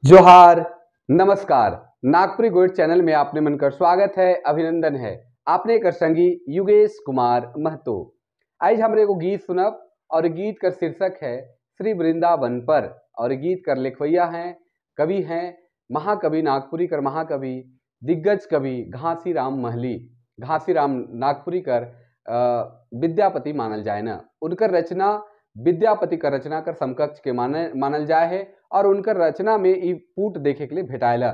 जोहार, नमस्कार। नागपुरी गोइड चैनल में आपने मन कर स्वागत है, अभिनंदन है। आपने कर संगी युगेश कुमार महतो। आज हमरे एगो गीत सुनब और गीत कर शीर्षक है श्री वृंदावन पर और गीत कर लिखवैया हैं, कवि हैं महाकवि नागपुरी कर महाकवि दिग्गज कवि घासीराम महली। घासीराम नागपुरी कर विद्यापति मानल जाए न, उनकर रचना विद्यापति का रचना कर समकक्ष के मानल जाए है और उनकर रचना में ई पुट देखे के लिए भेटायला।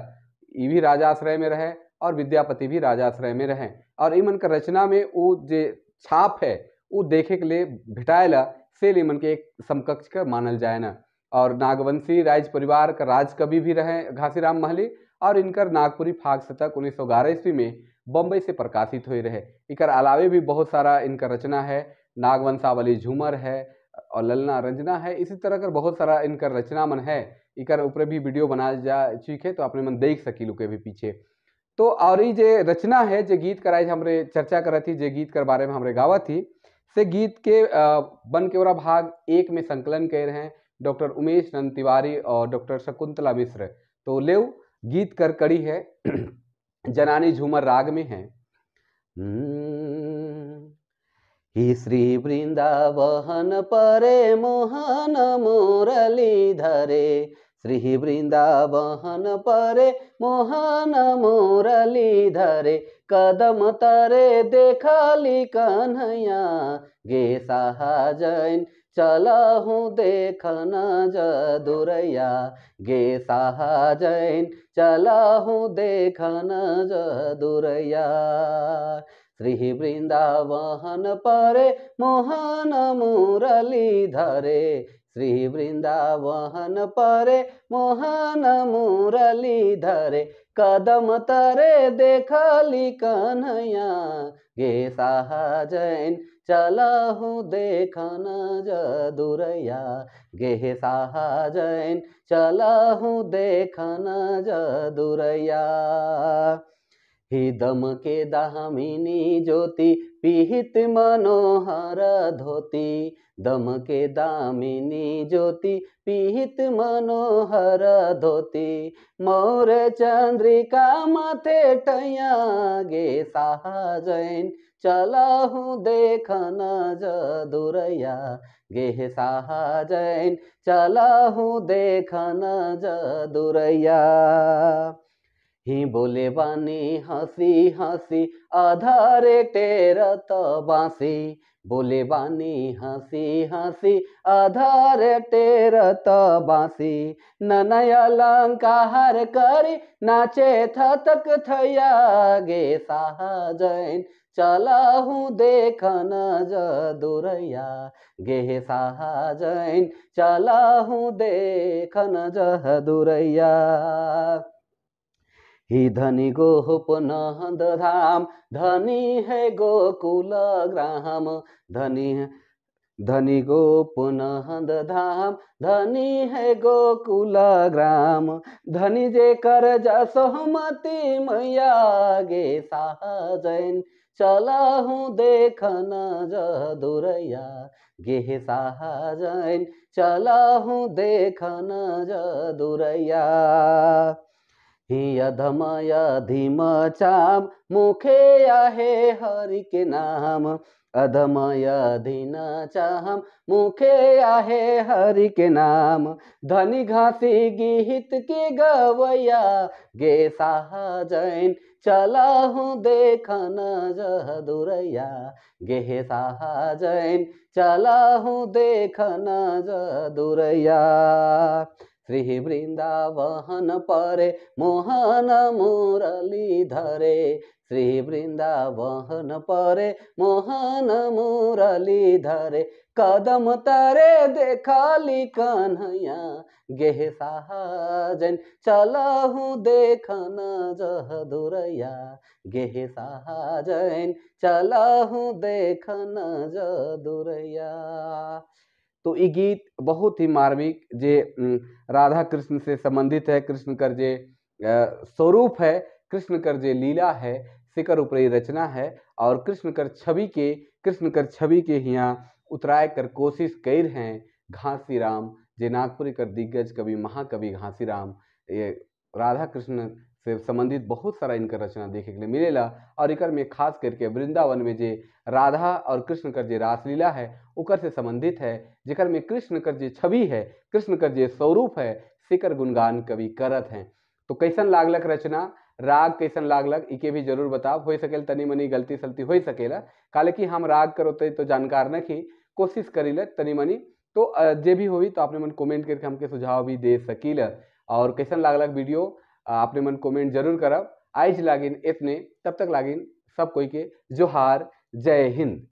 ई भी राजाश्रय में रहे और विद्यापति भी राजाश्रय में रहे और इमन का रचना में वो जे छाप है वो देखे के लिए भेटायला, से इमन के एक समकक्ष का मानल जाए न। और नागवंशी राज परिवार का राजकवि भी रहे घासीराम महली और इनकर नागपुरी फाग शतक 1911 ईस्वी में बम्बई से प्रकाशित हुई रहे। इकर अलावे भी बहुत सारा इनका रचना है, नागवंशावली झूमर है और ललना रंजना है, इसी तरह कर बहुत सारा इनकर रचना मन है। इकर ऊपर भी वीडियो बनाया जा चुके तो अपने मन देख सकी के भी पीछे। तो और ये जे रचना है, जे गीत कराई हमरे चर्चा करत थी, जे गीत कर बारे में हमरे गावा थी, से गीत के बन के भाग 1 में संकलन कर रहे हैं डॉक्टर उमेश नंद तिवारी और डॉक्टर शकुंतला मिश्र। तो लेव गीत कर कड़ी है जनानी झूमर राग में है। ही श्री वृंदावन परे मोहन मुरली धरे, श्री वृंदावन परे मोहन मुरली धरे, कदम तरे देखली कन्हैया गे साहजन चलहु देखन जदुरैया, गे साहजन चलहु देखन जदुरैया। श्री वृंदावन परे मोहन मुरली धरे, श्री वृंदावन परे मोहन मुरली धरे, कदम तरे देखली कन्हैया गे साहजन चलहु देखन जदुरैया, गे साहजन चलहु देखन जदुरैया। ही दम के दामिनी ज्योति पीहित मनोहर धोती, दम के दामिनी ज्योति पीहित मनोहर धोती, मोर चंद्रिका माथे टैया गे साहजन चलहु देखन जदुरैया, गे साहजन चलहु देखन जदुरैया। ही बोले बानी हंसी हंसी आधारे टेरत बांसी, बोले बानी हंसी हंसी आधारे टेरत बांसी, ननय अलंकार करी नाचे थतक थैया गे साहजन चलहु देखन जदुरैया, गे साहजन चलहु देखन जदुरैया। ही धनी गोपनंद धाम धनी है गोकुल ग्राम, धनी धनी गोपनंद धाम धनी है गोकुल ग्राम, धनी जे कर जसोमती मैया गे साहजन चलहु देखन जदुरैया, गे साहजन चलहु देखन जदुरैया। ही अधमय धीम चाम मुखे आहे हरि के नाम, अधमय धीन चाम मुखे आहे हरि के नाम, धनी घासी गीत के गवैया गे साहजन चलहु देखन जदुरैया, गे साहजन चलहु देखन जदुरैया। श्री वृंदावन परे मोहन मुरली धरे, श्री वृंदावन परे मोहन मुरली धरे, कदम तरे देखली कन्हैया गे साहजन चलहु देखन जदुरैया, गे साहजन चलहु देखन जदुरैया। तो ये गीत बहुत ही मार्मिक जे राधा कृष्ण से संबंधित है, कृष्ण कर जे स्वरूप है, कृष्ण कर जे लीला है, सिकर ऊपर ये रचना है और कृष्ण कर छवि के हियाँ उतराए कर कोशिश कर हैं घासीराम जे नागपुरी कर दिग्गज कवि महाकवि घासीराम ये राधा कृष्ण से संबंधित बहुत सारा इनकर रचना देखे के लिए मिलेला। और इकर में खास करके वृंदावन में जे राधा और कृष्ण कर जे रासलीला है उकर से संबंधित है, जेकर में कृष्ण कर जे छवि है, कृष्ण कर जे स्वरूप है, सेकर गुणगान कवि करत हैं। तो कैसन लागलक रचना, राग कैसन लागलक इके भी जरूर बताब। हो सकेला तनी मनी गलती सलती हो सकेला, काले कि हम राग करो तो जानकार न की, कोशिश करीला तनी मनी। तो जे भी होई तो आपने मन कमेंट करके हमके सुझाव भी दे सकीला। और कैसन लागलक वीडियो आपने मन कमेंट जरूर करब। आज लागिन इतने, तब तक लागिन सब कोई के जोहार, जय हिंद।